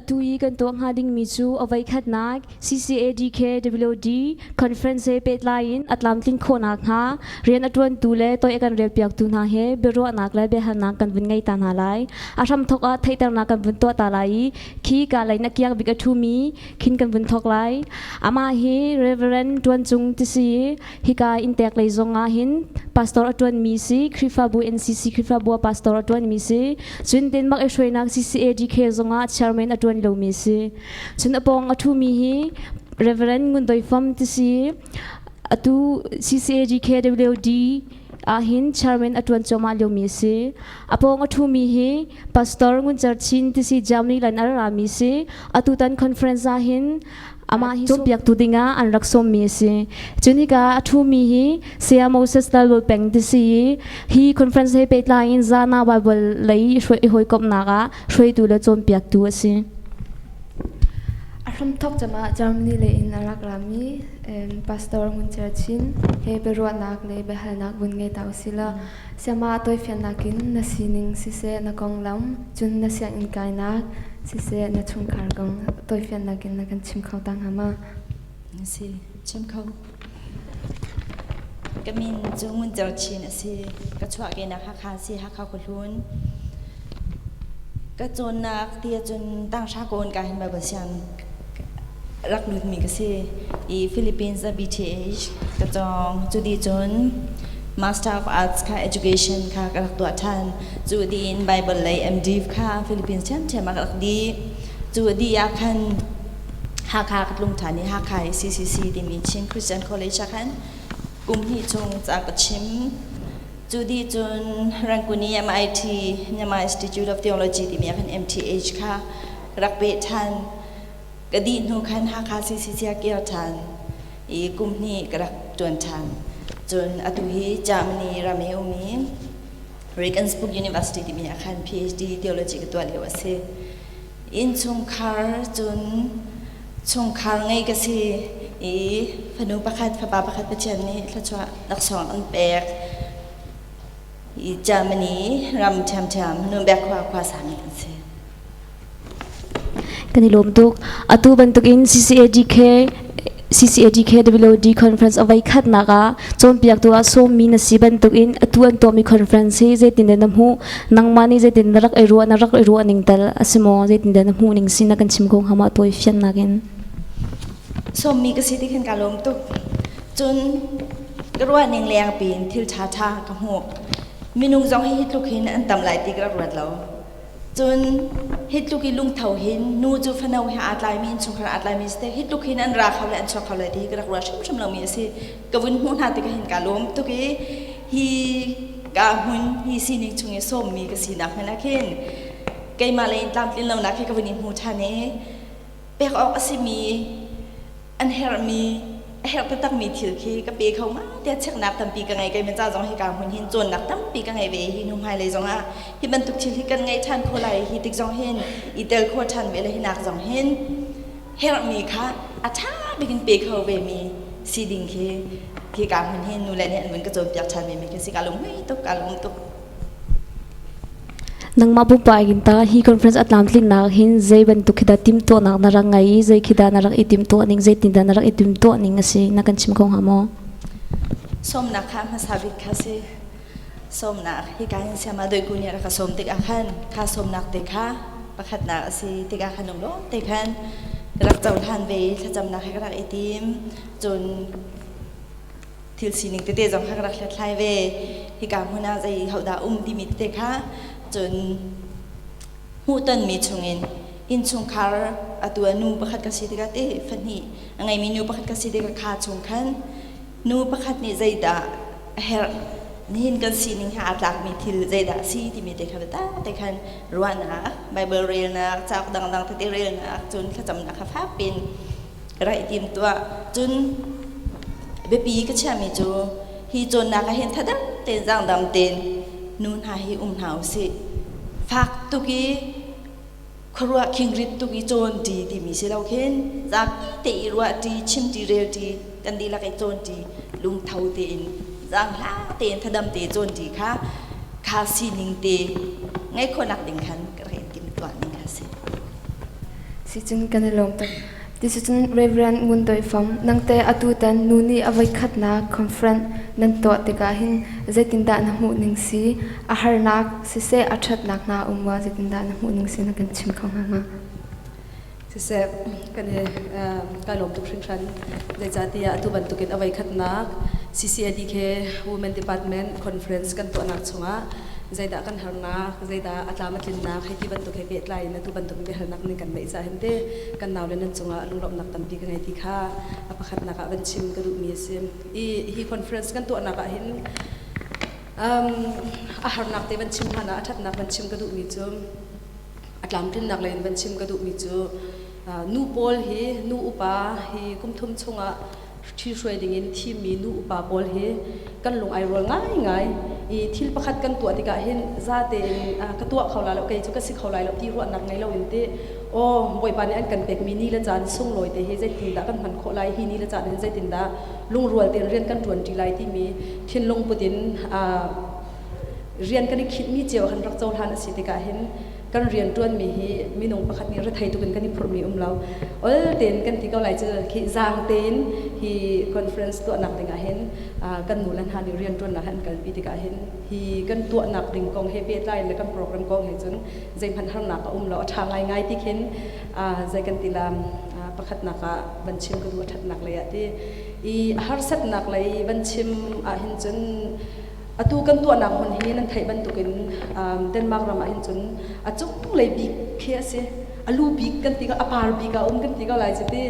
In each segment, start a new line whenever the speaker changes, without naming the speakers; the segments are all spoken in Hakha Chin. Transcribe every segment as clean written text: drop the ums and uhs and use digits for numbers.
Atu i kan tuah hnga dingmi cu a voikhatnak CCADKWD conference he pehtlai in a tlamtlin khawh nakhnga rian a ṭuantu le toi a kan relpiaktu hna he biaruahnak le biahalnak kan vun ngei ta hna lai. A hramthawk ah theihternak kan vun tuah ta lai i khi ka lei na kiang bik a ṭhumi khin kan vun thawk lai. Amah hi Reverend Ṭuan Cung ti si i hika inntek lei zong ah hin pastor a ṭuanmi si, Khrihfabu NCC Khrihfabu ah pastor a ṭuanmi si. Cun Denmark i hruainak CCADK zong ah chairman a ṭuan lomi si. Cun a pawng a ṭhumi hi Reverend Ngun Doi Fam ti si. Atu CCADKWD ah hin chairman a ṭuan cuahmah liomi a si. A pawng a ṭhumi hi Pastor Ngun Cer Chin ti si Germany lan a rami si. Atutan conference ah hin amah hi cawnpiaktu dingah an rak sawmmi a si. Cun hika a ṭhumi hi Saya Moses Lalbawi Peng ti si i hi conference he pehtlai in Zana Bible lei i hawikomhnak ah hruaitu le cawnpiaktu a si.
A hramthawk cemah Germany lei in a rak rami Pastor Ngun Cer Chin he biaruahnak le biahalnak vun ngei ta usih law siama tawifiannak in na sining siseh na konglam cun na sianginn kainak siseh na chungkhar kong tawifiannak in na kan chim kho ta hnga ma?
Si, chim kho. Ka min cu Ngun Cer Chin a si. Ka chuahkehnak Hakha si, Hakha Khuahlun. Ka cawnnak ti ahcun tanghra kawn ka hin Bible siang rak lutmi ka si. I Philippines ah BTH ka cawng. Cu dih cun Master of Arts kha education kha ka rak tuah ṭhan. Cu dih in Bible lei MD kha Philippines ṭhiamṭhiam ah ka rak dih. Cu dih ah khan Hakha ka tlung ṭhan i Hakha i CCC timi Chin Christian College ah khan kum hnih chung ca ka chim. Cu dih cun Rangoon i MIT, Myanmar Institute of Theology timi ah khan MTH kha ka rak peh ṭhan. Ka dih hnu khan Hakha CCC ah kir ṭhan i kum hnih ka rak ṭuan ṭhan. Cun atu hi Germany ram i um i Regensburg University timi ah khan PhD theology ka tuah lio a si. Innchungkhar cun chungkhar ngei ka si i fanu pakhat fapa pakhat Pathian nih thluachuah laksawng an pek i Germany ram ṭhiamṭhiam Nuremberg khua khua sami kan si.
Kan i lawm tuk. Atu bantukin CCADK CCADKWD conference a voi khatnak ah cawnpiaktu ah sawmmi na si bantukin atu an tuahmi conference hi zeitindah na hmuh? Nangmah nih zeitin na rak i ruah na rak i ruah ning tal a si maw? Zeitindah na hmuh ning si na kan chim ko hnga ma tawi fiannak in?
Sawmmi ka si ti khan kaa lawm tuk. Cun ka ruah ning leng piin thil ṭhaṭha ka hmuh. Minung zong hi hi tluk hin an tam lai ti ka rak ruat lo. Cun hi tluk i lungtho hin nu cu fano he aa tlaimi innchungkhar aa tlaimi si hi tluk hin an ra kho le an chuak kho le ti hi ka rak ruah hrimhrim lomi a si. Ka vun hmuh hna tikah hin kaa lawm tuk i hi ka hmun hi sining chung i sawmmi ka sinak hmanh ah khin keimah lei in tlamtlin lonak hi ka vun i hmu ṭhan i pek awk a simi an herhmi a herh taktakmi thil khi ka pe kho ma tiah cheknak tampi ka ngei kei men ca zong hi ka hmun hin cawnnak tampi ka ngei ve hi hnu hmailei zong ah hi bantuk thil hi kan ngei ṭhan kho lai hi tik zong hin i tel kho ṭhan ve le hi nak zong hin herhmi kha a ṭha bik in pe kho ve mi si ding khi khi ka hmun hin nu le nih an vun ka cawnpiak ṭhan ve mi khi si ka lunghui tuk ka lung tuk.
Nangmah pumpak in ta hi conference a tlamtlinnak hin zei bantuk khi dah timhtuahnak na rak ngei i zei khi dah na rak i timhtuah ning zeitindah na rak i timhtuah ning a si na kan chim kho hnga maw?
Sawmnak kha hmasa bik kha si. Sawmnak hika hin siama doiku nih a rak ka sawm tikah khan kha sawmnak te kha pakhatnak a si tikah khan lunglawm te khan ka rak cohlan ve i thlacamnak he ka rak i tim. Cun thil sining tete zong kha ka rak hlathlai ve. Hika hmun ah zei hodah um timi tete kha cun hmuhtonmi chungin innchungkhar atu ah nu pakhat ka si tikah te fahnih a ngeimi nu pakhat ka si tikah kha chung khan nu pakhat nih zeidah a herh nihin kan sining he aa tlakmi thil zeidah a si timi te kha biatak te khan ruahnak Bible relnak cauk dangdang tete relnak cun thlacamnak kha fak piin raih tim tuah cun biapi ka chiahmi cu hi cawnnak ah hin thadam tein zaangdam tein nu hna hi um hna usih fak tuk i khuaruah khingrit tuk i cawn ṭi timi si lo khin zapi te i ruah ṭi chim ṭi rel ṭi kan dihlak i cawn ṭi lungtho tein zaanghla tein thadam te cawn ṭi kha kha sining te ngeih khawhnak ding khan ka rak in timhtuah ning kha si.
Sicun kan i lawm tuk. Tisicun Reverend Ngun Doi Fam, nangte atutan nu nih a voikhatnak conference nan tuah tikah hin zeitindah na hmuh ning si? A harnak siseh a ṭhatnak hna um maw? Zeitindah na hmuh ning si na kan chim kho hnga ma?
Siseh, kan i kai lawm tuk hringhran. Zeicahtiah atu bantukin a voikhatnak CCADK Women Department Conference kan tuahnak chungah zeidah kan harnak, zeidah a tlam a tlinnak hei ti bantuk he pehtlai in atu bantuk biahalnak ning kan neih caah hin te kan naule nan cungah lunglawmhnak tampi ka ngei ti kha a pakhatnak ah van chim ka duhmi a si. I hi conference kan tuahnak ah hin a harnak te van chim hlan ah a ṭhatnak van chim ka duhmi cu a tlamtlinnak lei in van chim ka duhmi cu nu pawl hi nu upa hi kum thum chungah ṭhihruai dingin thimmi nu upa pawl hi kan lung ai rual ngaingai i thil pakhat kan tuah tikah hin zate in ka tuah kho lai lo, kei cu ka si kho lai lo ti ruahnak ngei loin ti aw Bawipa nih an kan pekmi ni le caan sunglawi te hi zeitindah kan hman khawh lai, hi ni le caan hin zeitindah lungrual tein rian kan ṭuanṭi lai timi thinlung put in rian kan i khinhmi cio kan rak cohlan a si tikah hin kan rian ṭuanmi hi minung pakhat nih rethei tuk in kan i phurhmi um lo. Ol tein kan ti ko lai cu khi zaang tein hi conference tuahnak ding ah hin kan nu le hna nih rian ṭuannak an kalpi tikah hin hi kan tuahnak ding kong he pehtlai le kan program kong he cun zeihmanh harnak a um lo, a ṭha ngaingai ti khin zei kan ti lam pakhatnak ah van chim ka duh a ṭhatnak lei ah ti i harsatnak lei van chim ah hin cun atu kan tuahnak hmun hi nan theih bantukin Denmark ram ah hin cun a cunglei bik khi a si, a lu bik kan ti ko, a par bik a um kan ti ko lai cu ti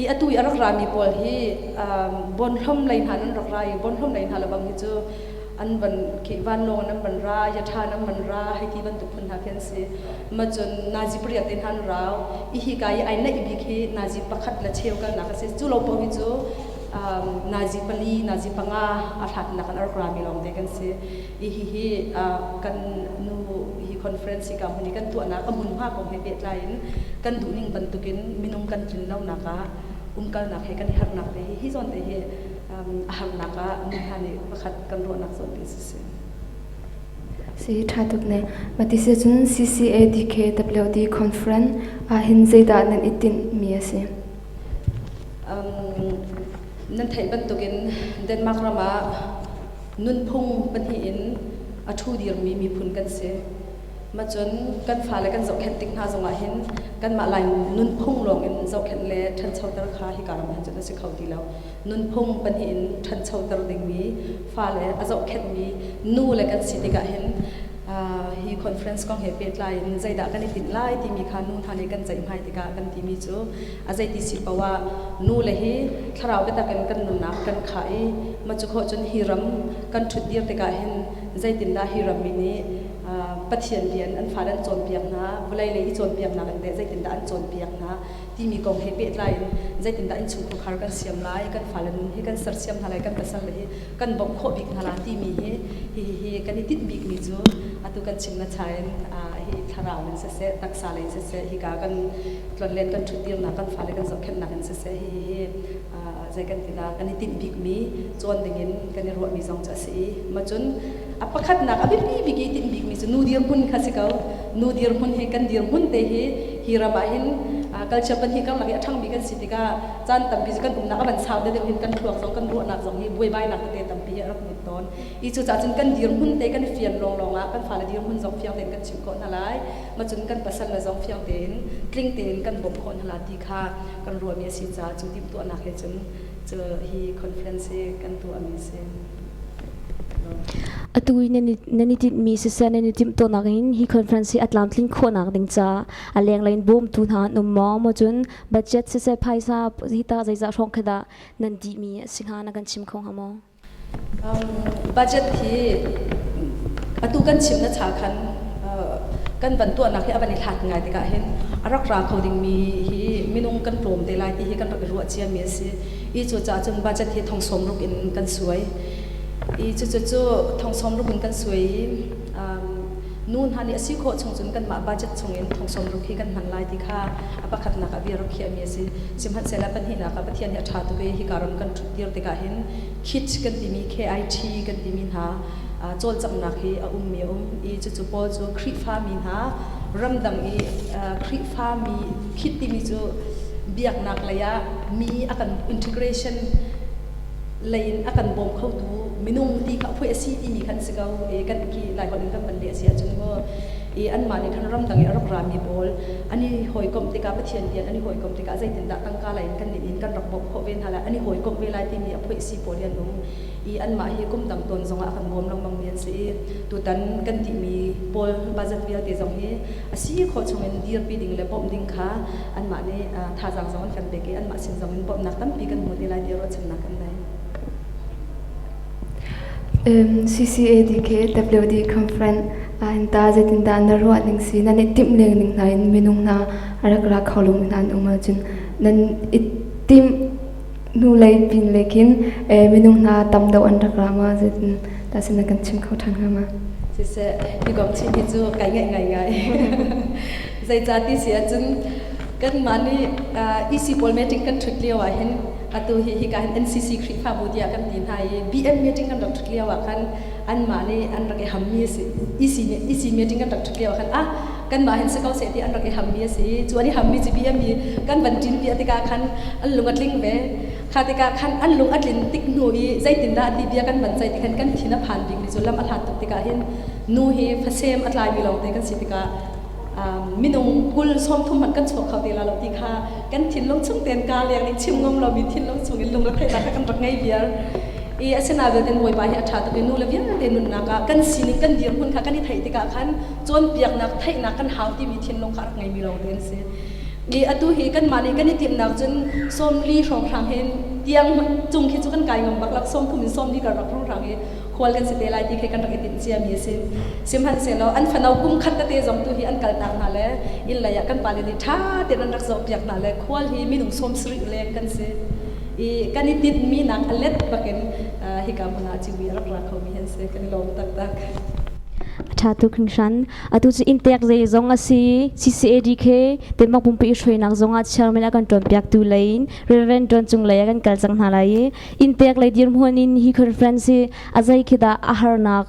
i atu i a rak rami pawl hi bonhlom lei hna nan rak ra i bonhlom lei hna lebang hi cu an van khi vanlawng an van ra, yatha an van ra hei ti bantuk phun hna khi an si. Ma cun nazi pariat te hna an rau i hi ka i ai naih bik hi nazi pakhat le cheu kalnak a si. Cu lo paoh hi cu nazi pali, nazi panga a hlatnak an rak rami lawngte kan si. I hihi kan nu hi conference hi ka hmun i kan tuahnak a hmunhma kong he pehtlai in kan duhning bantukin minung kan tlin lonak ah umkalnak he kan i harnak te hi hi zawn te hi a harnak ah nu hna nih pakhat kan ruahnak zawn te si.
Si ṭha tuk ne. Mati si cun CCADKWD conference ah hin zeidah nan i tinhmi a si?
Nan theih bantukin Denmark ram ah nunphung pahnih in a ṭhu dirmi miphun kan si. Mah cun kan fale kan zohkhenh tik hna zongah hin kanmah Lai nunphung lawngin zohkhenh le ṭhanchoter kha hika ram ah hin cun a si kho ti lo. Nunphung pahnih in ṭhanchoter dingmi fale a zohkhenhmi nu le kan si tikah hin hi conference kong he pehtlai in zeidah kan i tinh lai timi kha nu hna nih kan ceihmai tikah kan timi cu a zeiti si paoh ah nu le hi thlarau biatak in kan nunnak kan khah i ma cu khawh cun hi ram kan ṭhut dir tikah hin zeitindah hi ram mi nih Pathian rian an fale an cawnpiak hna, vawlei lei i cawnpiaknak in teh zeitindah an cawnpiak hna timi kong he pehtlai in zeitindah innchungkhar kan siam lai, kan fale nun hi kan sersiam hna lai, kan pasal le hi kan bawmh khawh bik hna la timi hi hihi kan i tinh bikmi cu atu kan chim na chain hi thlarau in siseh, taksa lei in siseh, hika kan tlonlen kan ṭhutdirnak, kan fale kan zohkhenhnak in siseh, hihi zei kan ti la kan i tinh bikmi cawn dingin kan i ruahmi zong cu a si i ma cun a pakhatnak a biapi bik i tinh bikmi cu nu dirhmun kha si ko. Nu dirhmun hi kan dirhmun te hi hi ram ah hin culture pahnih karlak i a ṭhangmi kan si tikah caan tampi cu kan umnak a van sau deuh hin kan thluak zong kan ruahnak zong hi buaibainak tete tampi hi a rak lut tawn i cucaah cun kan dirhmun te kan i fian lawnglawng ah kan fale dirhmun zong fiang tein kan chimh khawh hna lai, ma cun kan pasal le zong fiang tein tling tein kan bawmh khawh hna la ti kha kan ruahmi a si caah cu timhtuahnak he cun cu hi conference hi kan tuahmi a si.
Atu i nan i tinhmi siseh nan i timhtuahnak in hi conference hi a tlamtlin khawhnak ding caah a lenglei in bawmtu hna an um maw? Maw cun budget siseh phaisa hi tah zeizah hrawng khi dah nan dihmi a si hnga na kan chim kho hnga maw?
Budget hi atu kan chim na cha khan kan van tuahnak hi a van i hlat ngai tikah hin a rak ra kho dingmi hi minung kan tlawm te lai ti hi kan rak i ruah ciami a si. I cucaah cun budget hi thong sawm ruk in kan suai. I cucu cu thong sawm ruk in kan suai i nu hna nih a si khawh chung cun kanmah budget chungin thong sawm ruk hi kan hman lai ti kha a pakhatnak ah bia rak khiahmi a si. Sihmanhsehlaw pahnihnak ah Pathian hi a ṭha tuk i hika ram kan ṭhutdir tikah hin KIT kan timi KIT kan timi hna cawlcanghnak hi a ummi a um i cucu pawl cu Khrihfami hna Ramdang i Khrihfami khit timi cu biaknak lei ah mi a kan integration lei in a kan bawm khotu minung ti kha phui a si timi khan si ko i kan khi Laiholh in kan van leh a si ahcun maw i anmah nih khan ramdang i a rak rami pawl an i hawikomh tikah Pathian rian an i hawikomh tikah zeitindah tangka lei in kan nih in kan rak bawmh khawh ve hna lai an i hawikomh ve lai timi a phoih si pawl hi an um i anmah hi kum dang tawn zongah a kan bawm lengmang mi an si i tutan kan timi pawl budget vialte zong hi a si khawh chungin dirpi ding le bawmh ding kha anmah nih thazaang zong an kan pek i anmah sin zong in bawmhnak tampi kan hmu te lai ti ruahchannak kan nei.
CCADK WD Conference ah hin ta zeitindah na ruah ning si nan i timh leng ning hna in minung hna a rak ra kho lomi hna an um ahcun nan i timh hnulei pinlei khin minung hna tam deuh an rak ra ma zeitin dah sin na kan chim kho ṭhan hnga ma?
Siseh, hi kong chim hi cu kai ngaih ngaingai. Zeicah ti si ahcun kanmah nih EC pawl meeting kan ṭhut lio ah hin atu hi hika hin NCC Khrihfabu tiah kan ti hna i BM meeting kan rak ṭhut lio ah khan anmah nih an rak i hammi a si. EC nih EC meeting kan rak ṭhut lio ah khan ah kanmah hin si ko seh ti an rak i hammi a si i cu an i hammi cu BM i kan van ṭin piah tikah khan an lung a tling ve. Kha tikah khan an lung a tlin tik hnu i zeitindah ti bia kan van ceih ti khan kan thin a phan bikmi cu lam a hlat tuk tikah hin nu hi fasem a tlaimi lawngte kan si tikah minung 20 30 hmanh kan chuak kho te la lo ti kha kan thinlung chung tein ka leng nih chim ngam lomi thinlung chung in lungretheihnak kha kan rak ngei viar i asinain vialte Bawipa hi a ṭha tuk i nu le vialte nunnak ah kan sining kan dirhmun kha kan i theih tikah khan cawnpiaknak theihnak kan hau timi thinlung kha a rak ngeimi lawngte an si. I atu hi kanmah nih kan i timhnak cun 40 hrawnghrang hin tiang cung khi cu kan kai ngam bak lo 30 in 40 kan rak hrawnghrang hi khual kan si te lai ti khi kan rak i tinh ciami a si. Sihmanhsehlaw an fano kum khat tete zong tu hi an kaltak hna le inn lei ah kan pale nih ṭha tein an rak zohpiak hna le khual hi minung 70 leng kan si. I kan i tinhmi nak a let bakin hika hmun ah civui a rak ra khomi an si. Kan i lawm taktak.
A ṭha tuk hringhran. Atu cu inntek zei zong a si. CCADK Denmark pumpi i hruainak zong ah chairman a kan ṭuanpiaktu lei in Reverend Ṭuan Cung lei ah kan kal cang hna lai i inntek lei dirhmun in hi conference hi a zei khi dah a harnak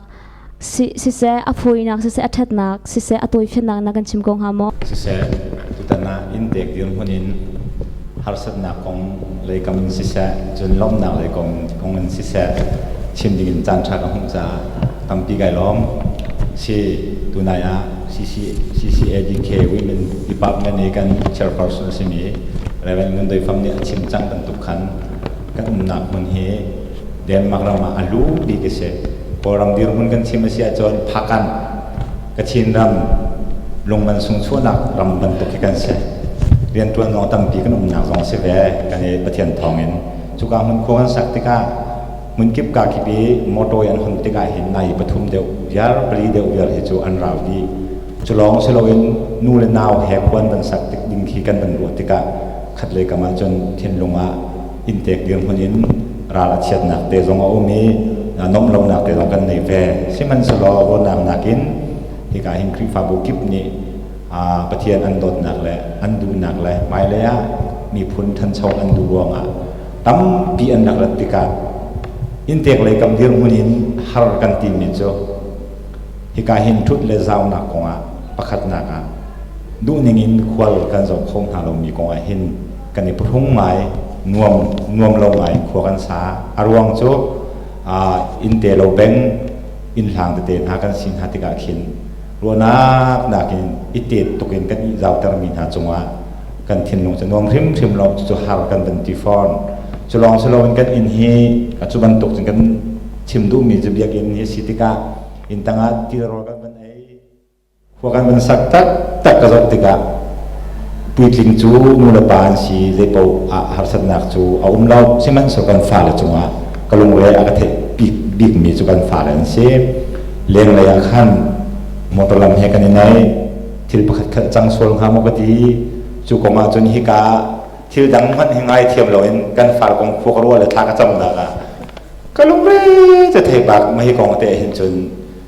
siseh a fawinak siseh a ṭhatnak siseh a tawifiannak na kan chim ko hnga maw?
Siseh tutan ah inntek dirhmun in harsatnak kong lei kam in siseh cun lawmhnak lei kong kong in siseh chim ding in caan ṭha ka hmuh caah tampi kai lawm. Si tunai ah CC, CCADK Women Department i kan chairperson a simi Reverend Ngun Doi Fam nih a chim cang bantuk khan kan umnak hmun hi Denmark ram ah a lu bik a si. Kawlram dirhmun kan chim a si ahcun Phakan, Kachin ram, lungman sung chuahnak ram bantuk hi kan si. Rianṭuan zong tampi kan umnak zong a si ve kan i Pathian thawngin. Cuka hmun khua kan sak tikah hmunkip ka kip i motor an hon tikah hin nai pathum deuh viar pali deuh viar hi cu an rau dih. Cu lawng si loin nu le nau he khuan van sak tik ding khi kan van ruah tikah khatlei kam ahcun thinlung ah inntek dirhmun in ral a chiatnak te zong a um i nomh lonak te zong kan nei ve. Sihmanhsehlaw ruahnak nakin hika hin Khrihfabu kip nih Pathian an dawtnak le an duhnak le hmailei ah miphun ṭhancho an duh ruangah tampi an rak rat tikah inntek lei kam dirhmun in har kan timi cu hika hin ṭhut le zaunak kongah pakhatnak ah duhning in khual kan zoh kho hna lomi kongah hin kan i phuhrung ngai nuam nuam lo ngai khua kan sa a ruang cu inn te lo beng inn hlang tete hna kan si hna tikah khin ruahnak nakin i tet tukin kan i zautermi hna cungah kan thinlung cu nuam hrimhrim lo cu har kan van ti fawn cu lawng si loin kan inn hi cu bantuk cun kan chim duhmi cu biakinn hi si tikah inn tangah tilrawl kan van ei Khua kan van sak taktak ka zoh tikah puitling cu nu le pa an si zeipaoh ah harsatnak cu a um lo. Sihmanhsehlaw kan fale cungah ka lungre a ka theih bik bikmi cu kan fale an si. Lenglei ah khan motor lam he kan i naih. Thil pakhat khat a cang sual hnga maw ka ti. Cu kong ah cun hika thil dang hmanh hi ngai thiam loin kan far kong khua ka ruah le thla ka camnak ah ka lungre te thei bak ma hi kong te hin cun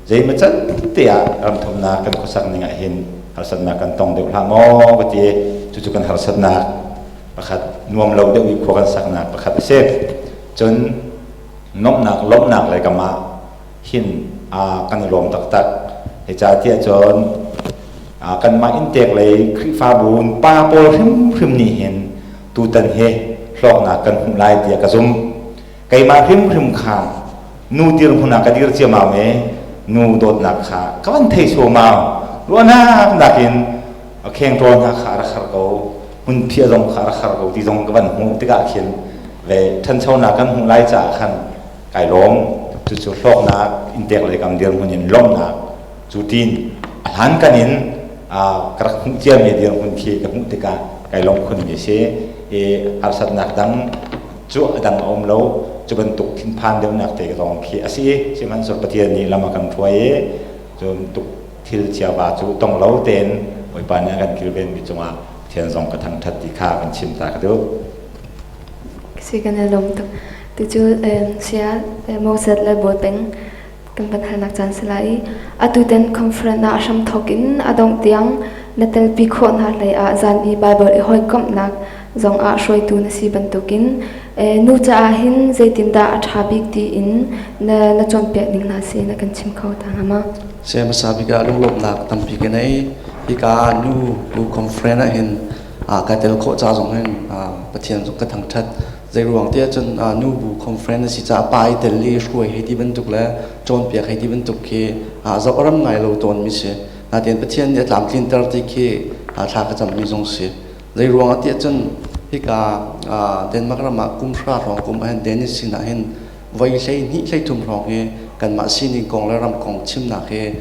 Zeimaw can te ah ramthumnak kan khuasak ning ah hin harsatnak kan tong deuh hlah maw ka ti. Cucu kan harsatnak pakhat nuam lo deuh i khua kan saknak pakhat a si. Cun nuamhnak lawmhnak lei kam ah hin kan i lawm taktak. Hi ca tiah cun Kanmah inntek lei Khrihfabu pa pawl hrimhrim nih hin tutan hi hlawknak kan hmuh lai tiah ka zumh. Keimah hrimhrim kha nu dirhmun ah ka dir ciammam i nu dawtnak kha ka van thei suaumau. Ruahnak nakin khengṭawl hna kha a rak har ko, hmunphiah zong kha a rak har ko ti zong ka van hmuh tikah khin ve ṭhanchonak kan hmuh lai caah khan kai lawm. Cucu hlawknak inntek lei kam dirhmun in lawmhnak cu tiin a hlankan in ka rak hmuh ciami dirhmun khi ka hmuh tikah kai lawmh khunmi a si i harsatnak dang cu a dang a um lo. Cu bantuk thinphan deuhnak te zong khi a si. Sihmanhsehlaw Pathian nih lam a kan hruai i cu bantuk thil chiava cu tong lo tein Bawipa nih a kan kilvenmi cungah Pathian zong ka thangṭhat ti kha kan chim ta ka duh.
Si kan i lawm tuk. Tucu saya Moses le Bawi Peng kan van halnak caan si lai i atutan conference ah a hramthawk in a dongh tiang na telpi khawh hna hlei ah zan i Bible i hawikomhnak zong ah hruaitu na si bantukin nu caah hin zeitindah a ṭha bik tiin na na cawnpiak ning hna si na kan chim kho ta hnga ma?
Saya hmasa bik ah lunglawmhnak tampi ka nei. Hika nu bu conference ah hin ka tel khawh ca zong hin Pathian zong ka thangṭhat. Zeiruang tiah cun nubu conference a si caah pa i tel i hruai hei ti bantuk le cawnpiak hei ti bantuk khi zoh a ram ngai lo tawnmi si. Nain Pathian nih a tlamtlinter ti khi thla ka cammi zong si. Zeiruang ah tiah cun hika Denmark ram ah kum hra hrawng kum ahhin Danish sinah hin voi 12 13 hrawng hi kanmah sining kong le ram kong chimnak hi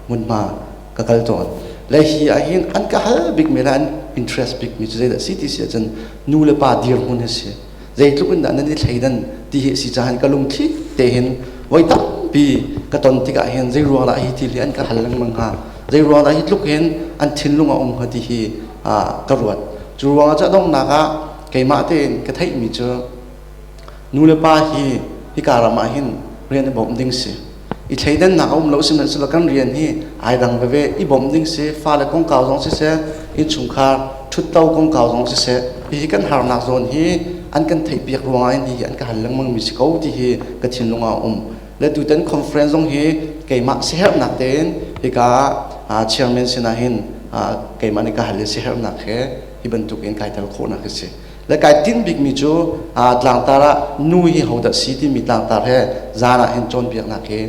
hmunhma ka kal tawn. Le hi ahhin an ka hal bikmi le an interest bikmi cu zeidah si ti si ahcun nu le pa dirhmun hi si. Zeitluk in dah nan i thleidan ti hi si caah ka lungthli te hin voi tampi ka ton tikah hin zei ruang dah hi thil hi an ka hal lengmang hnga, zei ruang dah hi tluk hin an thinlung a um hnga ti hi ka ruat. Cu ruangah cu a donghnak ah keimah tein ka theihmi cu nu le pa hi hika ram ah hin rian i bawmh ding si. I thleidannak a um lo sihmanhsehlaw kan rian hi ai dang veve. I bawmh ding si, fale kongkau zong siseh, innchungkhar ṭhutto kongkau zong siseh, hihi kan harnak zawn hi an kan theihpiak ruangah hin hihi an ka hal lengmang mi si ko ti hi ka thinlung ah a um. Le tutan conference zong hi keimah siaherhnak tein hika chairman sinah hin keimah nih ka hal i siaherhnak he hi bantuk in kai tel khawhnak hi si. Le kai tinh bikmi cu tlangtar ah nu hi hodah si timi tlangtar he zan ah hin cawnpiaknak hi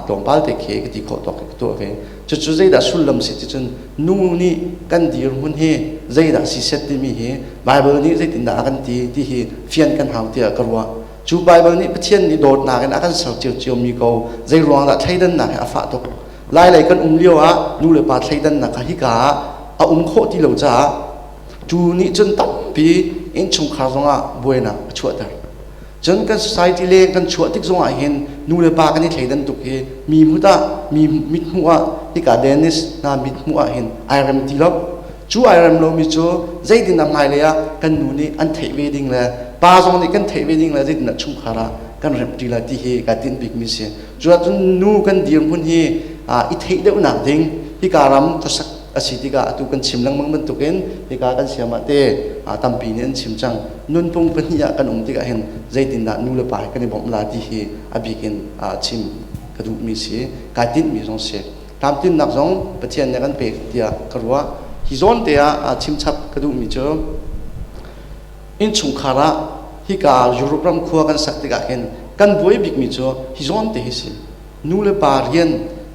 tlawmpal te khi ka ti khawh tawk ka tuah ve. Cucu zeidah sullam si ti cun nu nih kan dirhmun hi zeidah si set timi hi Bible nih zeitindah a kan ti ti hi fian kan hau tiah ka ruah. Cu Bible nih Pathian nih dawtnak in a kan ser ciocio mi ko zei ruang dah thleidannak hi a fah tuk. Lailei kan um lio ah nu le pa thleidannak kha hika ah a um khawh ti lo caah Cu nih cun tampi innchungkhar zongah buainak a chuahter. Cun kan society leng kan chuah tik zongah hin nu le pa kan i thleidan tuk hi mi hmut ah mi mithmuh ah hika Danish hna mithmuh ah hin ai rem ti lo. Cu ai rem lomi cu zeitin ah hmailei ah kan nu nih an theih ve ding le pa zong nih kan theih ve ding le zeitin ah chungkhar ah kan remh ṭi lai ti hi kai tinh bikmi si. Cu ahcun nu kan dirhmun hi i theih deuhnak ding hika ram khuasak a si tikah atu kan chim lengmang bantukin hika kan siam ah te tampi nih an chim cang. Nunphung pahnih ah kan um tikah hin zeitindah nu le pa hi kan i bawmh la ti hi a bik in chim ka duhmi si, kai tinhmi zong si. Tlamtlinnak zong Pathian nih a kan pek tiah ka ruah. Hi zawn te ah chim chap ka duhmi cu innchungkhar ah hika Europe ram khua kan sak tikah hin kan buai bikmi cu hi zawn te hi si. Nu le pa rian,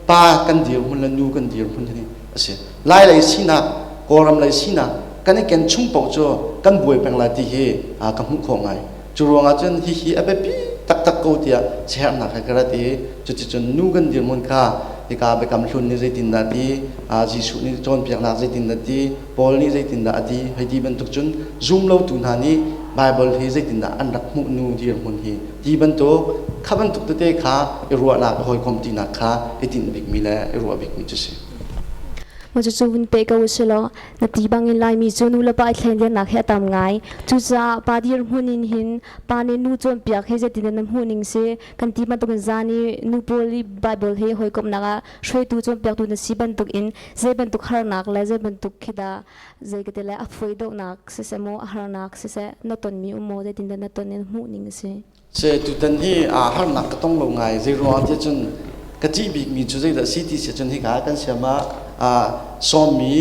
pa kan dirhmun le nu kan dirhmun hi a si. Lai lei sinak, Kawlram lei sinak kan i ken chung paoh cu kan buai peng lai ti hi ka hmuh khawh ngai. Cu ruangah cun hihi a biapi taktak ko tiah siaherhnak he ka rat i cuticun nu kan dirhmun kha hika Biakam Hlun nih zeitindah ti, Jesuh nih cawnpiaknak zeitindah ti, Paul nih zeitindah a ti, hei ti bantuk cun zumlotu hna nih Baibal hi zeitindah an rak hmuh nu dirhmun hi ti bantuk kha bantuk tete kha i ruahnak i hawikom tinak kha i tinh bikmi le i ruah bikmi cu si.
Maw cucu vun pe ko usih na ti bangin Laimi cu nu le pa i thleidannak hi a tam ngai. Cucaah pa dirhmun in hin pa nih nu cawnpiak hi zeitin na hmuh ning si kan ti bantukin zan i nu pawl i Bible he hawikomhnak ah hruaitu cawnpiaktu na si bantukin zei bantuk harnak le zei bantuk khi dah zei ka ti le a fawi deuhnak siseh maw a harnak siseh na tonmi um maw zeitin dah na ton in hmuh ning a si?
Se tutan hi harnak ka tong lo ngai. Zei ruangah tiah cun ka ṭih bikmi cu zeidah si ti si cun hika kan siam ah sawmmi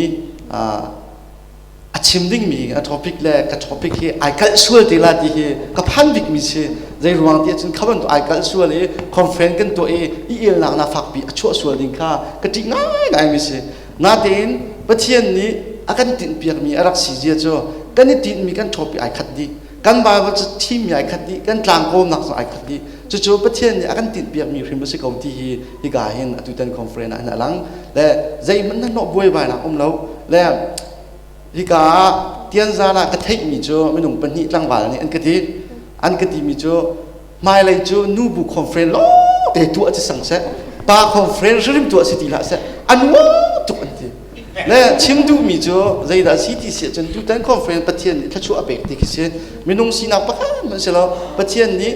a chim dingmi a topic le ka topic hi ai kalh sual te la ti hi ka phan bikmi si. Zei ruang ti ahcun kha bantuk ai kalh sual i conference kan tuah i i elnak na fakpi a chuah sual ding kha ka ṭih ngaingai mi si. Natein Pathian nih a kan tinhpiakmi a rak si zia cu kan i tinhmi kan topic ai khat dih, kan Bible cu thimmi ai khat dih, kan tlangkawmnak zong ai khat dih. Cucu Pathian nih a kan tinhpiakmi hrim a si ko ti hi hika hin atutan conference ah hin a lang. Le zeihmanh hnahnawh buaibainak um lo. Le hika ah Tianzan ah ka theihmi cu minung pahnih tlangval nih an ka ti. An ka timi cu hmailei cu nubu conference lawngte tuah ci sang seh, pa conference hrim tuah si ti hlah seh, a nuam tuk an ti. Le chim duhmi cu zeidah si ti si ahcun tutan conference Pathian nih thluachuah a pek ti khi si. Minung sinak pakhat hmanh si lo, Pathian nih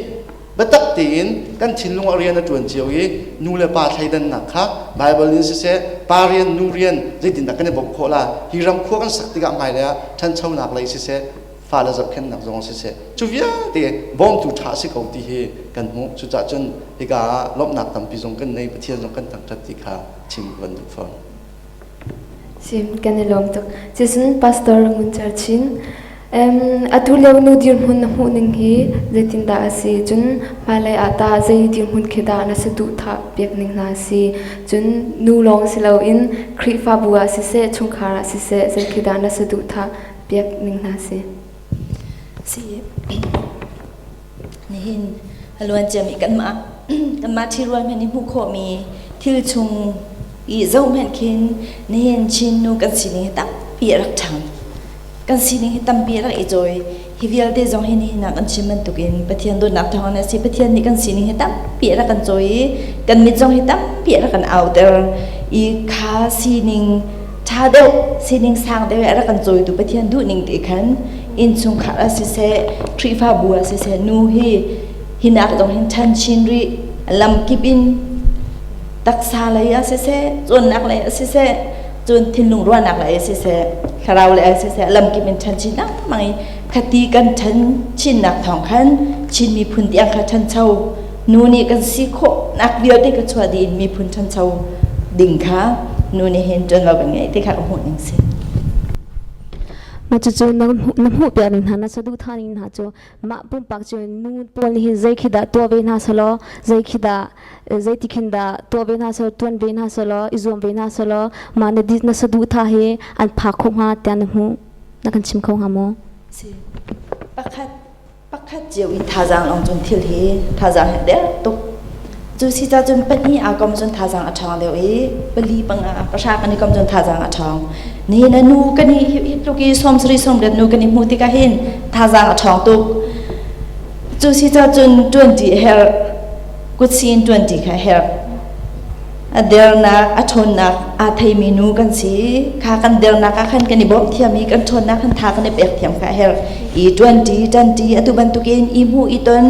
biatak tein kan thinlung ah rian a ṭuan cio i nu le pa thleidannak kha Baibal in siseh pa rian nu rian zeitindah kan i bawmh khawh la, hi ram khua kan sak tikah hmailei ah ṭhanchonak lei siseh fale zohkhenhnak zong siseh cu vialte bawmtu ṭha si ko ti hi kan hmuh. Cucaah cun hika ah lawmhnak tampi zong kan nei, Pathian zong kan thangṭhat ti kha chim ka van duh fawn.
Sim kan i lawm tuk. Cun Pastor Ngun Cer Chin, atu lio nu dirhmun na hmuh ning hi zeitindah a si? Cun hmailei ah tah zei dirhmun khi dah na saduhthah piak ning hna a si? Cun nu lawng si loin Khrihfabu ah siseh, chungkhar ah siseh, zei khi dah na saduhthah piak ning hna a si?
Si. Nihin a luan ciami kanmah kanmah ṭhirual hmanh i hmuh khawhmi thil chung i zoh hmanh khin nihin Chin nu kan sining hi tampi a rak ṭhang. Kan sining hi tampi a rak i cawi. Hi vialte zong hi nihin ah kan chim bantukin Pathian dawtnak thawngin a si. Pathian nih kan sining hi tampi a rak kan cawi i kan mit zong hi tampi a rak kan auter i kha sining ṭha deuh, sining sang deuh a rak kan cawitu Pathian duhning te khan innchungkhar ah siseh, Khrihfabu ah siseh, nu hi hinak zong hin ṭhan chin rih. Lamkip in taksa lei ah siseh, cawnnak lei ah siseh, cun thinlung ruahnak lei ah siseh, thlarau lei ah siseh, lamkip in ṭhan chin lengmang i khati kan ṭhan chinnak thawng khan Chin miphun tiang kha ṭhancho nu nih kan si khawhnak vialte ka chuah dih in miphun ṭhancho ding kha nu nih hin ṭuanvo kan ngeih ti kha ka hmuh ning si.
Mah cucu na hmuh piak ning hna, na saduhthah ning hna cu mah pumpak cu nu pawl nih hin zei khi dah tuah ve hna selaw, zei khi dah zeiti khin dah tuah ve hna selaw, tuan ve hna selaw, i zuam ve hna selaw, mah na na saduhthah hi an phak khawh hnga tiah na hmuh, na kan chim kho hnga maw?
Si. Pakhat Pakhat cio i thazaang lawng cun thil hi thazaang hi a der tuk. Cu si ca cun pahnih aa kom cun thazaang a ṭhawng deuh i pali panga pahra kan i kom cun thazaang a ṭhawng. Nihin a nu kan i hi tluk i 70 80 nu kan i hmuh tikah hin thazaang a ṭhawng tuk. Cu si ca cun ṭuanṭi a herh. Kutsi in ṭuanṭi kha a herh. A dernak, a ṭhawnnak aa theimi nu kan si. Kha kan dernak ah khan kan i bawmh thiam i kan ṭhawnnak khan tha kan i pek thiam kha a herh. I ṭuanṭi, ṭanṭi, atu bantukin i hmuh i ton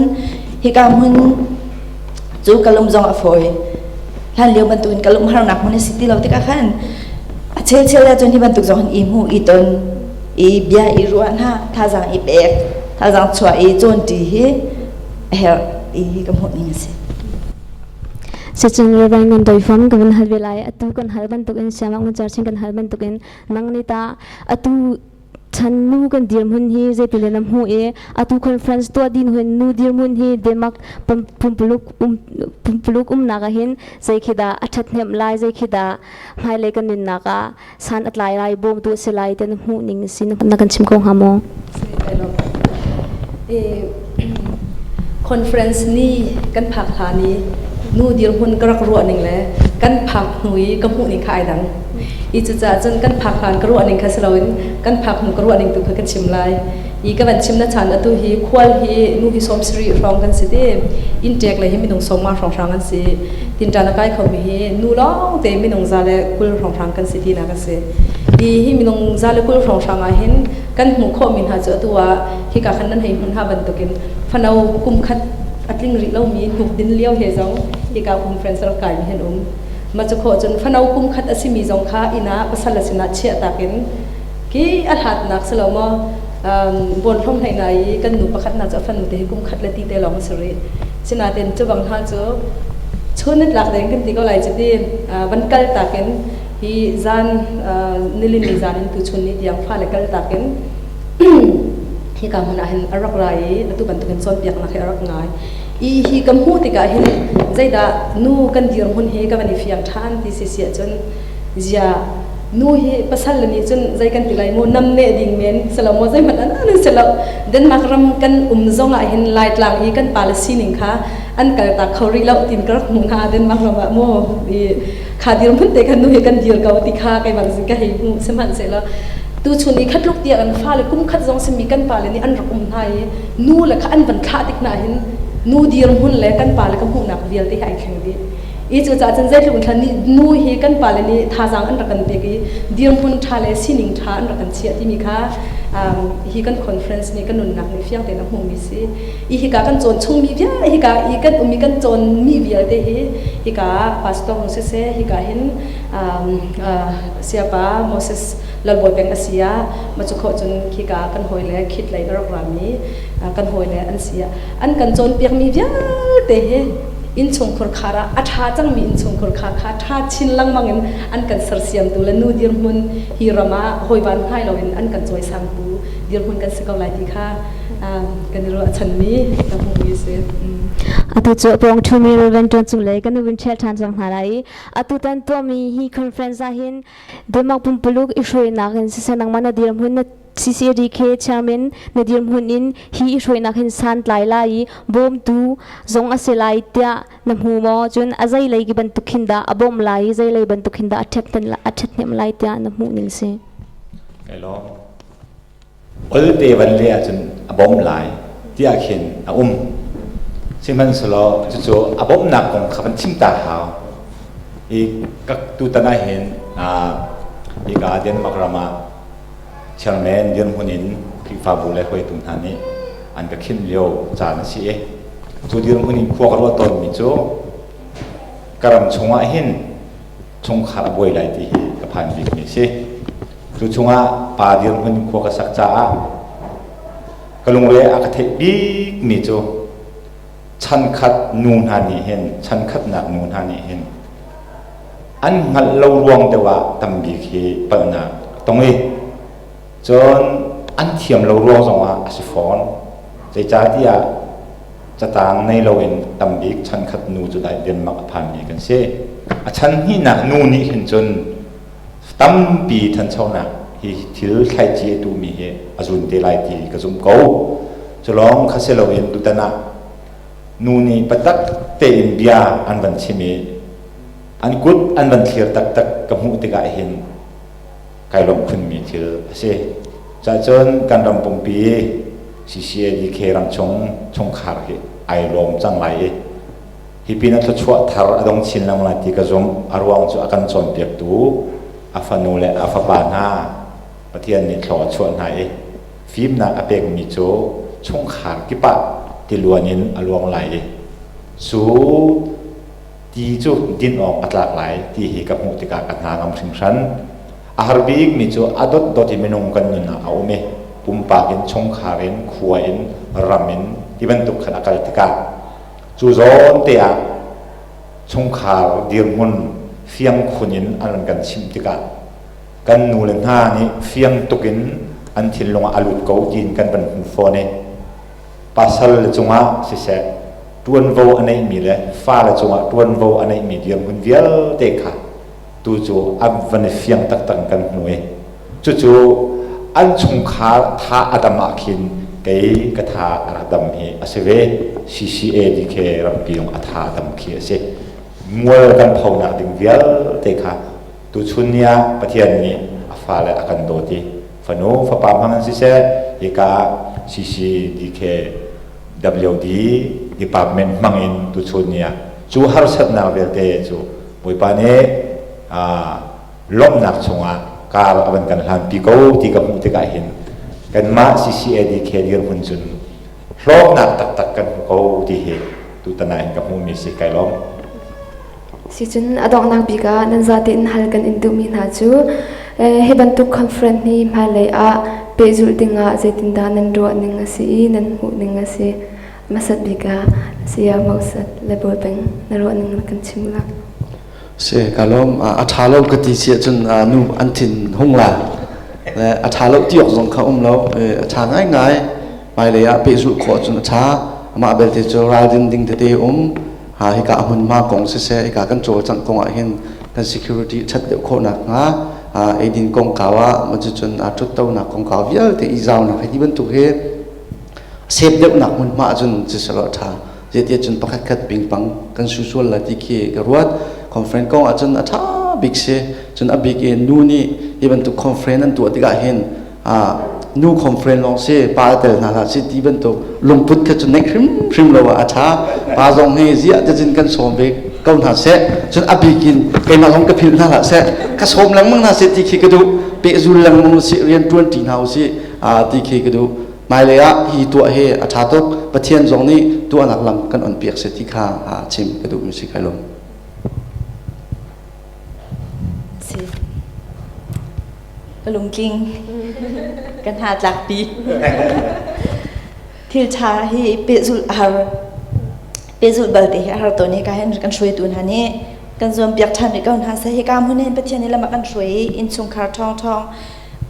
hika hmun cu ka lung zong a fawi. Hlan lio bantukin ka lungharnak hmun a si ti lo tikah khan a chelchel ahcun hi bantuk zong hin i hmuh i ton, i bia i ruah hna, thazaang i pek, thazaang chuah i cawnṭi hi a herh ti hi ka hmuh ning a si.
Sicun Reverend Ngun Doi Fam ka vun hal ve lai. Atu kan hal bantukin siamah Ngun Cer Chin kan hal bantukin nang nih tah atu chan nu kan dirhmun hi zeitin na hmuh i atu conference tuah din hun nu dirhmun hi Denmark pumpuluk um pumpuluk umnak ah hin zei khi dah a ṭhathnem lai, zei khi dah hmailei kan nunnak ah san a tlai lai, bawmtu a si lai ti na hmuh ning si na kan chim ko hnga maw?
Conference ni kan phak hlan i nu dirhmun ka rak ruah ning le kan phak hnu i ka hmuh ning kha ai dang. I cucaah cun kan phak hlan ka ruah ning kha si loin kan phak hnu ka ruah ning tu kha ka chim lai. I ka van chim na chan atu hi khual hi nu hi 70 hrawng kan si ti inntek le hi minung 50 hrawnghrang an si. Tinṭan a kai khomi hi nu lawng te minung 120 hrawnghrang kan si tinak a si. Hi hi minung 120 hrawnghrang ah hin kan hmuh khawhmi hna cu atu ah hika khan nan hei hmun hna bantukin fano kum khat a tling rih lomi hnuk din lio he zong hika conference rak kaimi hin um. Ma cu khawh cun fano kum khat a simi zong kha inn ah pasal a sinah chiah takin ki a hlatnak si lo maw bawn hlom hlei na i kan nu pakhat hna cu a fanu te hi kum khat le ti te lawng a si rih. Sinain cu bang hna cu chun nitlak ding kan ti ko lai cu ti van kal takin. Hi zan nilini zan in tuchun ni tiang fale kal tak in hika hmun ah hin a rak ra i atu bantukin cawnpiaknak hi a rak ngai. I hi ka hmuh tikah hin zeidah nu kan dirhmun hi ka van i fiang ṭhan ti si si ahcun zia nu hi pasal le nih cun zei kan ti lai mu namneh ding men silo maw zeihmanh an an si lo. Denmark ram kan um zong ah hin Laitlang i kan pale sining kha an kaltak kho rih lo tin ka rak hmuh hna Denmark ram ah mu i kha dirhmun te khan nu hi kan dir ko ti kha keimah zing ka hei hmuh. Sihmanhsehlaw tuchun i khatluk tiah kan fale kum khat zong simi kan pale nih an rak um hna i nu le kha an van thlah tik hna hin nu dirhmun le kan pale ka hmuhnak vialte hi ai thleng dih. I cucaah cun zeitluk in thlan nih nu hi kan pale nih thazaang an rak kan pek i dirhmun ṭha le sining ṭha an rak kan chiah timi kha hi kan conference nih kan nunnak nih fiang tein a hmuhmi si. I hika kan cawn chungmi vialte hika i kan um i kan cawnmi vialte hi hika pastor hung siseh hika hin siapa Moses Lalbawi peng a si ah macu khawh cun khika kan hawile khit lei a rak rami kan hawile an si ah an kan cawnpiakmi vialte hi innchungkhur khar ah a ṭha cangmi innchungkhur khar kha ṭha chin lengmang in an kan sersiamtu le nu dirhmun hi ram ah hawivan hngai loin an kan cawisangtu dirhmun kan si ko lai ti kha kan i ruahchanmi ka hmuhmi a si.
Atu cu pawng ṭhumi Reverend Ṭuan Cung lei kan vun ṭhial ṭhan cang hna lai i atu tan tuahmi hi conference ah hin Denmark pumpuluk i hruainak in siseh nangmah na dirhmun na CCADK chairman na dirhmun in hi i hruainak hin santlai lai i bawmtu zong a si lai tiah na hmu maw? Cun a zeilei ki bantuk khin dah a bawmh lai i zeilei bantuk khin dah a ṭhathnem lai tiah na hmuh ning si?
Kai lawm. Olte van le ahcun a bawmh lai tiah khin a um. Sihmanhsehlaw cucu a bawmhnak kong kha van chim ta hau. I ka tutan ah hin hika Denmark ram ah chairman dirhmun in Khrihfabu le hruaitu hna nih an ka khinh lio caan a si i cu dirhmun in khua ka ruah tawnmi cu ka ram chungah hin chungkhar a buai lai ti hi ka phan bikmi a si. Cu chungah pa dirhmun khua ka sak caah ka lungre a ka theih bikmi cu chankhat nu hna nih hin chankhatnak nu hna nih hin an hngalh lo ruang deuh ah tambik hi palhnak a tong i cun an thiam lo ruang zongah a si fawn. Zeicahtiah catang nei loin tambik chankhat nu cu dai Denmark a phanmi kan si. A chan hnihnak nu nih hin cun tampi thanchonak hi thil thlaici a tuhmi hi a zun te lai ti ka zumh ko. Cu lawng kha si loin tutan ah nu nih patak tein bia an van chim i an kut an van thlir taktak ka hmuh tikah hin kai lawmh khunmi thil a si. Cahcun kan ram pumpi CCADK ramchung chungkhar hi ai lawm cang lai i Hi pin ah thluachuah thar a dong chin lengmang lai ti ka zumh. A ruang cu a kan cawnpiaktu a fanu le a fapa hna Pathian nih thlua a chuah hna i fimnak a pekmi cu chungkhar kip ah tiluan in a luang lai i cu ti cu din awk a tlak lai ti hi ka hmuh tikah ka hna ngam hringhran. A har bikmi cu a dotdot i minung kan nun ah a um i pumpak in, chungkhar in, khua in, ram in ti bantuk khan a kal tikah Cu zawn te ah chungkhar dirhmun fiang khun in an kan chimh tikah kan nu le hna nih fiang tuk in an thinlung ah a lut ko tiin kan van hmu fawn i pasal le cungah siseh ṭuanvo a neihmi le fale cungah ṭuanvo a neihmi dirhmun vialte kha tu cu an van i fiang taktak in kan hmu i Cucu an chungkhar tha a dam ah khin kei ka tha a rak dam hi a si ve. CCADK rampi zong a tha a dam khi a si. Mual kan phonak ding vialte kha tuchun ni ah Pathian nih a fale a kan dawt i fanu fapa hmang in siseh hika CCDK WD department hmang in tuchun ni ah cu harsatnak vialte cu Bawipa nih lawmhnak chungah kar a van kan hlanpi ko ti ka hmuh tikah hin kanmah CCADK dirhmun cun hlawknak taktak kan hmu ko ti hi tutan ah hin ka hmuhmi si kai lawm.
Sicun a donghnak bik ah nan zate in hal kan in duhmi hna cu hi bantuk conference hi hmailei ah pehzulh dingah zeitindah nan ruah ning a si i nan hmuh ning a si hmasat bik ah saya Moses le Bawi Peng na ruah ning na kan chim la.
Si ka lawm. A ṭha lo ka ti si ahcun nu an thin hung la. Le a ṭha lo ti awk zong kha um lo. A ṭha ngaingai. Hmailei ah pehzulh khawh cun a ṭha. Amah belte cu ralrin ding tete um. Ha hika a hmunhma kong siseh, hika kan cawlcangh kong ah hin kan security ṭhat deuh khawh nakhnga eidin kongkau ah cucun ṭhuttonak kongkau vialte i zaunak hei ti bantuk hi sep deuhnak hmunhma ahcun siselaw a ṭha. Zeitiah cun pakhat khat pingpang kan su sual lai ti khi ka ruat. Conference kong ahcun a ṭha bik si. Cun a bik in nu nih hi bantuk conference an tuah tikah hin nu conference lawng si pa tel hna hlah si ti bantuk lungput kha cu neih hrimhrim lo ah a ṭha. Pa zong hi ziah cacin kan sawm ve ko hna seh. Cun a bik in keimah zong ka philh hna hlah seh. Ka sawm lengmang hna seh ti khi ka duh. Pehzul lengmang usih, rian ṭuan ṭi hna usih ti khi ka duh. Hmailei ah hi tuah hi a ṭha tuk. Pathian zong nih tuahnak lam kan onpiak seh ti kha chim ka duhmi si kai lawm.
Si. Ka lungtling. Kan hna tlakpi. Thil ṭha hi pehzulh a har. Pehzulh balte hi a har tawn hi ka hin kan hruaitu hna nih kan zuampiak ṭhan rih ko hna seh. Hika hmun hin Pathian nih lam a kan hruai i innchungkhar ṭhawngṭhawng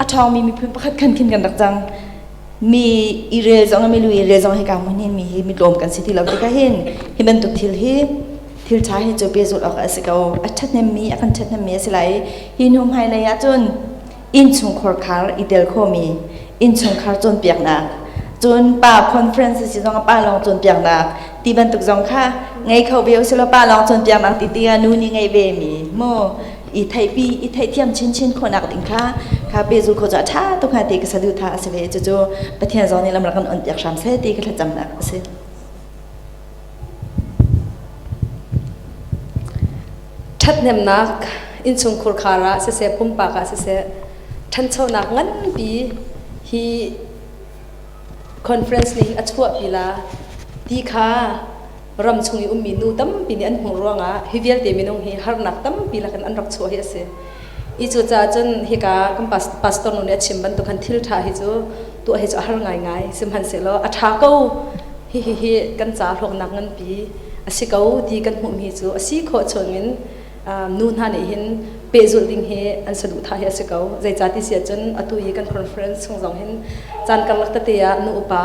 a ṭhawngmi miphun pakhat khan khin kan rak cang. Mi i rel zong mi lu i rel zong hika hmun hin mi hi mi tlawm kan si ti lo tikah hin hi bantuk thil hi thil ṭha hi cu pehzulh awk a si ko. A ṭhathnemmi a kan ṭhathnemmi a si lai. Hi hnu hmailei ah cun innchungkhar khar i tel khomi innchungkhar cawnpiaknak cun pa conference si zong pa lawng cawnpiaknak ti bantuk zong kha ngei kho ve usilo pa lawng cawnpiaknak ti ti ah nu nih ngei ve mi mu i theihpi i theihthiam chinchin khawhnak ding kha kha pehzul kho cu a ṭha tuk hnga ti ka saduhthah a si ve. Cucu Pathian zong nih lam rak kan on piak hram seh ti ka thlacamnak a si.
Ṭhathnemnak innchungkhur khar ah siseh pumpak ah siseh ṭhanchonak nganpi hi conference nih hin a chuahpi la ti kha ram chung i ummi nu tampi nih an hmuh ruangah hi vialte minung hi harnak tampi lakin an rak chuah hi a si. I cucaah cun hika kan pastor nu nih a chim bantuk khan thil ṭha hi cu tuah hi cu a har ngaingai. Sihmanhsehlaw a ṭha ko hihi hi kan ca hlawknak nganpi a si ko ti kan hmuhmi cu a si khawh chungin nu hna nih hin pehzulh ding hi an saduhthah hi a si ko. Zeicah ti si ahcun atu i kan conference chung zong hin caan karlak tete ah nu upa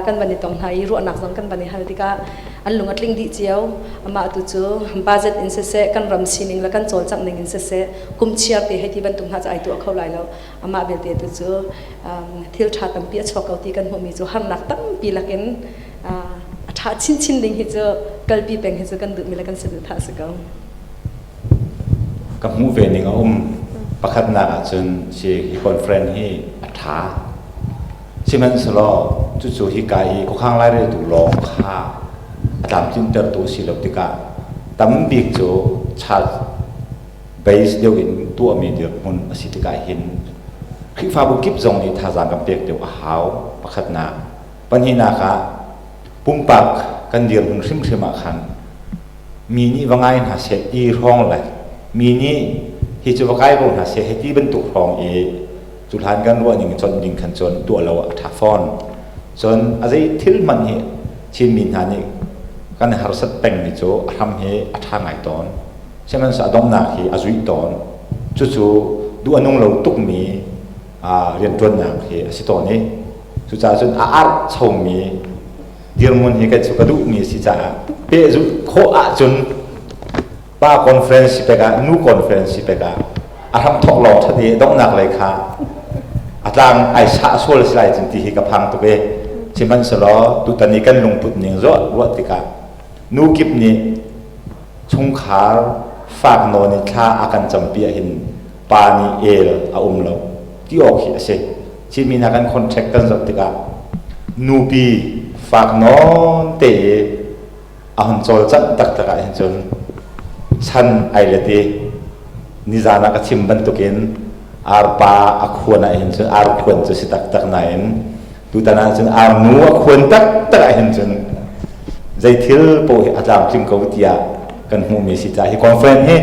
kan van i tong hna i ruahnak zong kan van i hal tikah an lung a tling dih cio. Amah tu cu budget in siseh kan ram sining le kan cawlcangh ning in siseh kum chiar te hei ti bantuk hna cu ai tuah kho lai lo. Amah belte tu cu thil ṭha tampi a chuak ko ti kan hmuhmi cu harnak tampi lakin a ṭha chinchin ding hi cu kalpi peng hi cu kan duhmi le kan saduhthah a si ko.
Ka hmuh ve ning a um. Pakhatnak ahcun si hi conference hi a ṭha. Sihmanhsehlaw cucu hika i khuakhang laireltu lawng kha a tlamtlintertu si lo tikah tambik cu church base deuh in tuahmi dirhmun a si tikah hin Khrihfabu kip zong nih thazaang kan pek deuh a hau pakhatnak. Pahnihnak ah pumpak kan dirhmun hrimhrim ah khan mi nih va ngai hna seh ti hrawng le mi nih hi cu va kai ko hna seh hei ti bantuk hrawng i cu hlan kan ruah ning chawnh ding khan cun tuah lo a ṭha fawn. Cun a zei thil hmanh hi Chinmi hna nih kan harsat pengmi cu a hram hi a ṭha ngai tawn. Sihmanhsehlaw a donghnak hi a zuih tawn. Cucu duh a nung lo tukmi rianṭuannak hi a si tawn i cucaah cun a arh chomi dirhmun hi kei cu ka duhmi a si caah pehzulh khawh ahcun pa conference si pek ah nu conference si pek ah a hramthawk lawng ṭhat i donghnak lei kha a tlang ai sah sual si lai cun ti hi ka phang tuk i sihmanhsehlaw tutan i kan lungput ning ruah ruah tikah nu kip nih chungkhar fak nawn i thla a kan campi ahhin pa nih el a um lo ti awk hi a si. Chinmi hna kan contract kan zoh tikah nupi fak nawn te i a hun cawlcangh taktak ah hin cun chan ai let i nizan ah ka chim bantukin arpa a khuan ah hin cun ar khuan cu si taktak nain tutan ah cun arnu a khuan taktak ah hin cun zei thil paoh hi a tlamtling ko tiah kan hmuhmi si caah hi conference hi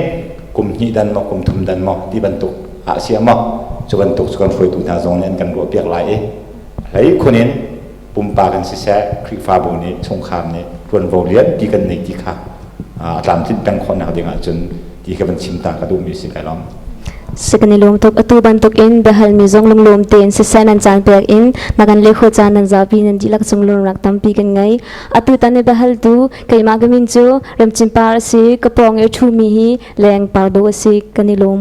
kum hnih dan maw kum thum dan maw ti bantuk ah si maw cu bantuk cu kan hruaitu hna zong nih an kan ruahpiak lai i hlei khun in pumpak in siseh Khrihfabu nih chungkhar nih ṭuanvo lianpi kan nei ti kha a tlamtlinh peng khawhnak ding ahcun Ti ka van chim ta ka duhmi si kai lawm.
Sikani lung tuk atu bantuk in biahal mi zong lunglawm tein siseh nan caan pek in na kan le kho caan nan zapi nan dihlak cung lungrak tampi kan ngei. Atu tan i biahal tu keimah ka min cu Remcin Par a si, ka pawng i a ṭhumi hi Leng Par Do a si, kan i lawm.